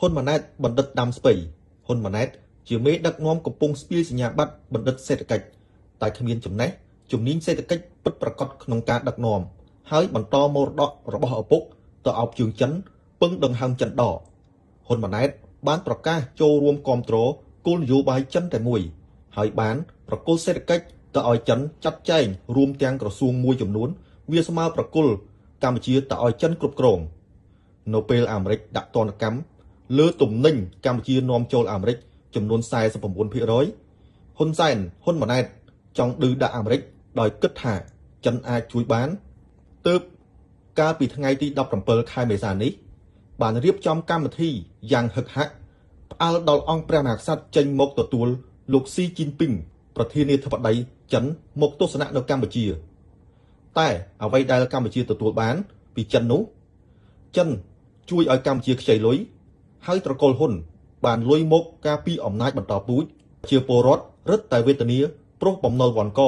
ហ៊ុនម៉ាណែតបណ្ឌិតដាំស្ពៃហ៊ុនម៉ាណែតជាមេដឹកនាំកំពុងស្ពាយសញ្ញាបត្របណ្ឌិតសេដ្ឋកិច្ចតែគ្មានចំណេះជំនាញសេដ្ឋកិច្ចពិតប្រាកដក្នុងការដឹកនាំហើយបន្តមរតករបស់ឪពុកទៅអោបជើងចិនពឹងដង្ហើមចិនដកហ៊ុនម៉ាណែតបានប្រកាសចូលរួមគាំទ្រគោលនយោបាយចិនតែមួយហើយបានប្រគល់សេដ្ឋកិច្ចទៅឲ្យចិនចាត់ចែងរួមទាំងក្រសួងមួយចំនួនវាស្មើប្រគល់កម្ពុជាទៅឲ្យចិនគ្រប់គ្រងនៅពេលអាមេរិកដាក់ទណ្ឌកម្មលើទំនិញកម្ពុជានាំចូលអាមេរិកចំនួន49%ហ៊ុនសែនហ៊ុនម៉ាណែតចង់ឌឺដាក់អាមេរិកដោយគិតថាចិនអាចជួយបានទើបកាលពីថ្ងៃទី17ខែមេសានេះបានរៀបចំកម្មវិធីយ៉ាងហឹកហាក់ផ្អើលដល់អង្គព្រះមហាក្សត្រចេញមកទទួលលោកស៊ីជីនពីងប្រធានាធិបតីចិនមកទស្សនៈនៅកម្ពុជាតែអ្វីដែលកម្ពុជាទទួលបានពីចិននោះចិនជួយឲ្យកម្ពុជាខ្ចីលុយហើយត្រកូលហ៊ុនបានលុយមកការពីអំណាចបន្តពូជជាពលរដ្ឋរឹតតែវេទនាព្រោះបំណុលវ៉ាន់ក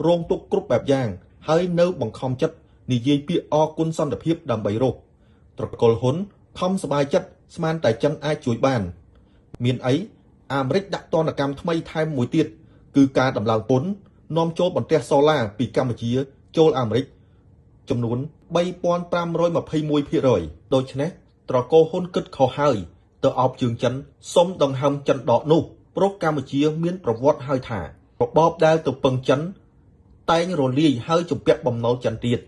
រងទុក្ខគ្រប់បែបយ៉ាងហើយនៅបង្ខំចិត្តនិយាយពាក្យអរគុណសន្តិភាពដើម្បីរស់ត្រកូលហ៊ុនខំសบายចិត្តស្មានតែចិនអាចជួយបានមានអីអាមេរិកដាក់ទណ្ឌកម្មថ្មីថែមមួយទៀតគឺការដំឡើងពន្ធនាំចូលបន្ទះសូឡាពីកម្ពុជាចូលអាមេរិកចំនួន3521%ដូច្នេះត្រកូលហ៊ុនគិតខុសហើយទៅអោបជើងចិនសុំដង្ហើមចិនដកនោះព្រោះកម្ពុជាមានប្រវត្តិហើយថារបបដែលទៅពឹងចិនតែងរលាយហើយជំពាក់បំណុលចិនទៀត។